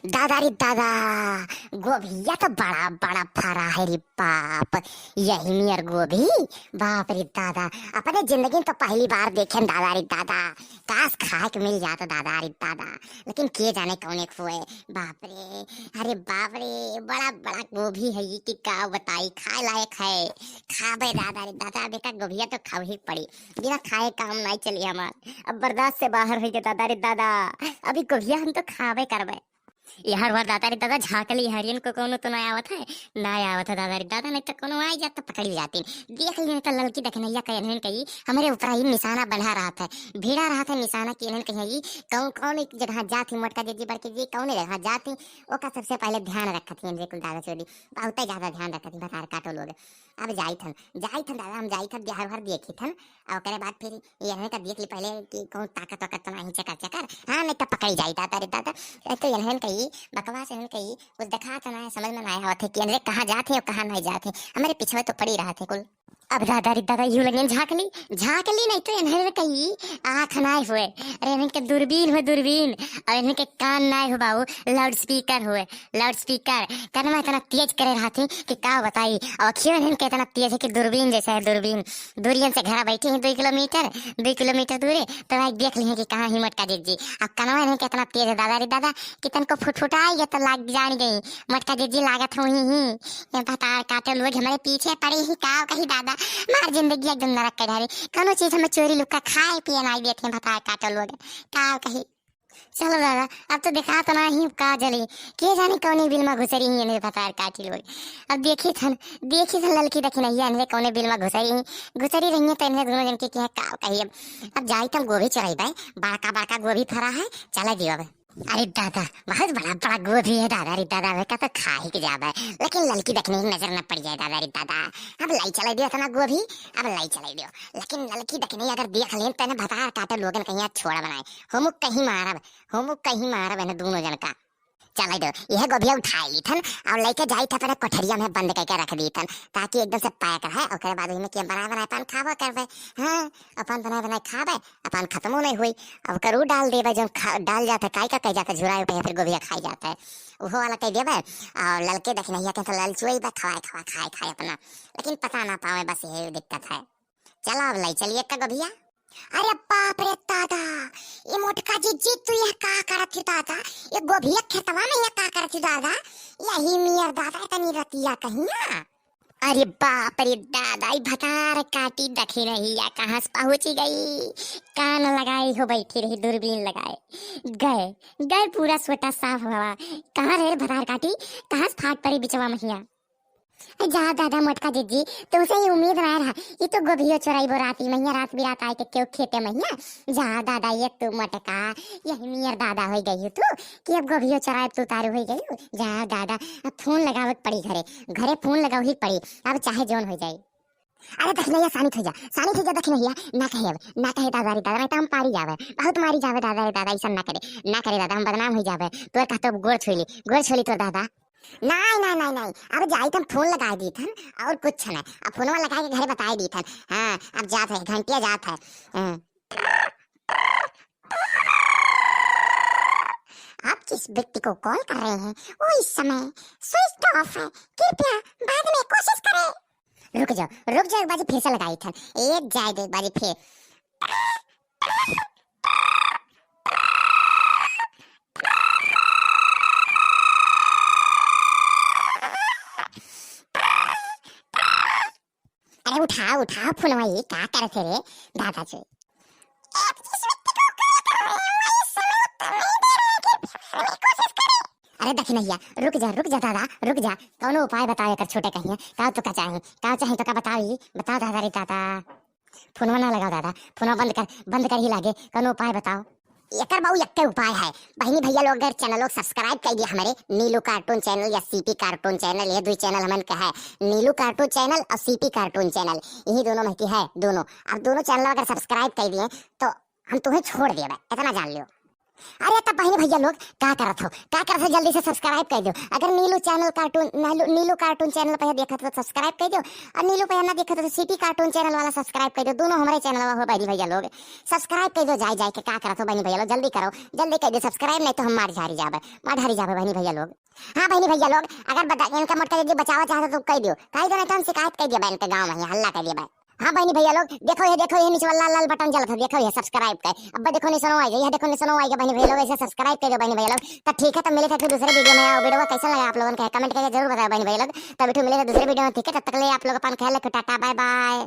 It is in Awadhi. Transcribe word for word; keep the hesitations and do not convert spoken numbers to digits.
दादा रे दादा, गोभिया तो बड़ा बड़ा फरा है रे बाप। यही नियर गोभी, बाप रे दादा, अपने जिंदगी में तो पहली बार देखेन दादा रे दादा। काश खाए के मिल जात दादा रे दादा, लेकिन के जाने कौने खुए। बाप रे, अरे बाप रे, बड़ा बड़ा गोभी है ये कि का बताई, खाए लायक है। खाबे दादा रे दादा, बेटा गोभिया तो खावे ही पड़ी, बिना खाए काम नहीं चली हमार। अब बर्दाश्त से बाहर होइ गए दादा रे दादा, अभी गोभिया हम तो खाबे करबे। यहर वहर दादा रे दादा झाँक ली, हरियन को कौनो तो ना आवत है, ना आवत है दादा रे दादा, नहीं तो कौनो आई जात तो पकड़ी जाती। देख ली नहीं तो ललकी दखिनैया का एनहन कही हमरे ऊपर ही निशाना बना रहत है, भिड़ा रहत है निशाना कि एनहन कहीं कौन कौन एक जगह जात ही मोटका जीजी बड़के जी कौन जगह जात ही, ओका सबसे पहले ध्यान रखत ही इनरे कुल दादा चोदी, बहुत ही ज्यादा ध्यान रखत ही भतार काटो लोग। अब जाइत हन, जाइत हन दादा, हम जाइत हन बिहार भर देखित हन, और ओकरे बाद फिर एनहन का देख ली पहले कि कौन ताकत वाकत तो नहीं चकर चकर, हाँ नहीं तो पकड़ी जाई दादा रे दादा। ए तो एनहन कही बकवास, एनहन कही कुछ देखा तो ना है, समझ में ना आवत है कि एनहन कहाँ जात है और कहाँ नहीं जात है, हमारे पीछे तो पड़ी रहत है कुल। अब दादा रे दादा यू लगे झाँक ली, झाँक ली नहीं तो एनहन कही आँख नाय हुए, अरे एनहन के दूरबीन हुए दूरबीन, और एनहन के कान नाय हो बाबू, लाउड स्पीकर हुए। लाउड स्पीकर कनमा इतना तेज करे रहत ही कि का बताई। और अखियो इनके इतना तेज है कि दूरबीन जैसा है दूरबीन। दूरियन से घर बैठी हैं दुई किलोमीटर, दुई किलोमीटर दूरे, तो भाई देख ली हैं कि कहाँ हिम्मत का जीजी। अब कनवा इनके इतना तेज है दादा रे दादा कि तनको फुटफुटाई गए तो लाग जान गई। मोटका जीजी लागत हुई ही, ये भतार काटे लोग हमारे पीछे पड़े ही, का कही दादा, मार जिंदगी एकदम नरक के ढारी। कौनो चीज हमें चोरी लुक्का खाए पिए नाई देते हैं भतार काटे लोग, का कही। चलो दादा, अब तो देखा तो ना ही का जली, के जाने कौनी बिल में घुसरी ही इन्हें भतार काटी लोग। अब देखी थन, देखी थन ललकी दखिनैया इन्हें कौने बिल में घुसरी ही, घुसरी रही है तो इन्हें दोनों जन के क्या का कही। अब अब जाई तम गोभी चुराई बाय, बड़का बड़का गोभी फरा है, चला दियो अब। अरे दादा, बहुत बड़ा बड़ा गोभी है दादा रे दादा, मैं का तो खा ही के जाबे, लेकिन ललकी दखिनैया नजर न पड़ जाए दादा रे दादा। अब लाई चला दियो इतना गोभी, अब लाई चला दियो, लेकिन ललकी दखिनैया अगर देख लेन तो इन्हें भतार काटे लोगन कहीं छोड़ बनाए, हमू कहीं मारब, हमू कहीं मारब इन्हें दोनों जन का। चला दो, यह गोभिया उठाई ली थन और लेके जाई था अपने कोठरिया में बंद करके रख दी थन, ताकि एकदम से पैक रहे। ओकरे बाद ओहिमे के बनाए बनाए अपन खाबो करबे। हाँ, अपन बनाए बनाए खाबे, अपन खत्मो नहीं हुई। अब करू डाल देबे, जौन खा-, डाल जाता, काई का कह जाता, झुराए पे फिर गोभिया खाई जाता है, उहो वाला कह देबे। और ललके दखिनैया के तो ललचुई बा, खवाए खवा खाए खाए अपना, लेकिन पता ना पावे, बस यही दिक्कत है। चला अब लाई चलिए का गोभिया। अरे बाप रे दादा, ये मोटका जीजी तू यह का करत ही दादा, ये गोभिया खेतवा में यह का करत ही दादा, यही मियर दादा इतनी रतिया कहिया। अरे बाप रे दादा, ई भतार काटी दखिनैया कहाँ से पहुँची गई, कान लगाई हो बैठी रही दूरबीन लगाए, गए गए पूरा सोटा साफ हुआ। कहाँ रहे रे भतार काटी, कहाँ से फाट पड़ी बिचवा महिया। जा दादा मोटका जीजी, तुमसे ये उम्मीद ना रहा। ये तो गोभियो चोराइबो राती महिया, रात बिरात आए के केहू खेते महिया। जा दादा ये तू मोटका, यही मियर दादा होई गई तू कि अब गोभियो चोराइब तू तारू होई गई। जा दादा, अब फोन लगावे के पड़ी घरे, घरे फोन लगावे ही पड़ी, अब चाहे जौन हो जाए। अरे दखिनैया, शांत हो जा, शांत हो जा दखिनैया, ना कहे अब, ना कहे दादा रे दादा, नहीं तो हम पारी जावे, बहुत मारी जावे दादा रे दादा, ऐसा ना करे, ना करे दादा, हम बदनाम हो जावे, तोर कहते अब गोड़ छुई ली, गोड़ छुई ली तोर दादा। नहीं, नहीं, नहीं, नहीं, अब जाई थन फोन लगाए दी थन, और कुछ नहीं, अब फोनवा लगाए के घरे बताए दी थन। हाँ, अब जात है, घंटिया जात है। हाँ। आप जिस व्यक्ति को कॉल कर रहे हैं, वो इस समय स्विच ऑफ है, कृपया बाद में कोशिश करें। रुक जाओ, रुक जाओ, एक बाजी फिर से लगाई थन, एक जाए दो, एक बाजी फिर। अरे उठाओ, उठाओ फोनवा, ये का करत है रे दादा जी? आप जिस व्यक्ति को कॉल कर रहे हैं, वो इस समय उत्तर नहीं दे रहे हैं, कृपया बाद में कोशिश करें। अरे दखिनैया, रुक जा, रुक जा दादा, रुक जा, कौनो उपाय बताओ एकर छोटे कहिया, का तो का चाहे, का चाहे तो का बताओ, ये बताओ दादा रे दादा। फोनवा ना लगाओ दादा, फोनवा बंद कर, बंद कर ही लागे, कौनो उपाय बताओ। एकर बाऊ एक्के उपाय है, बहिनी भैया लोग अगर चैनल लोग सब्सक्राइब कर दिया हमारे नीलू कार्टून चैनल या सीपी कार्टून चैनल, ये दो चैनल हमन के है, नीलू कार्टून चैनल और सीपी कार्टून चैनल, यही दोनों में की है दोनों। अब दोनों चैनल अगर सब्सक्राइब कर दिए तो हम तुम्हें छोड़ देबे, इतना जान लियो। अरे तब बहनी भैया लोग, का करत हो, का करत हो, जल्दी से subscribe कर दो। अगर नीलू channel cartoon, नीलू, नीलू cartoon channel पे देखत हो तो subscribe कर दो, और नीलू पे ना देखत हो तो CP cartoon channel वाला subscribe कर दो। दोनों हमरे channel हो बहनी भैया लोग, subscribe कर दो। जाए जाए के का करत हो बहनी भैया लोग, जल्दी करो, जल्दी कर दो subscribe, नहीं तो हम मार झारी जाबे, मार झारी जाबे बहनी भैया लोग। हाँ बहनी भैया लोग, अगर बता, इनका मोटका यदि बचावा चाहत हो तो कह दियो, कह दो, नहीं तो हम शिकायत कर दिया बा इनके गाँव में, हल्ला कर दिया बा। हाँ बहनी भैया लोग, देखो ये, देखो ये नीचे वाला लाल लाल बटन जलत है, देखो ये subscribe का। अब देखो निशानो आइगा, यह देखो निशानो आइगा बहनी भैया लोग, ऐसे subscribe कर दो बहनी भैया लोग। तो ठीक है, तो मिले थे फिर दूसरे video में। आओ video कैसा लगा आप लोगन के comment करके जरूर बताओ बहनी भैया लोग। तब फिर मिले थे दूसरे video में, ठीक है, तब तक ले आप लोग अपन ख्याल रखो, टाटा बाय बाय।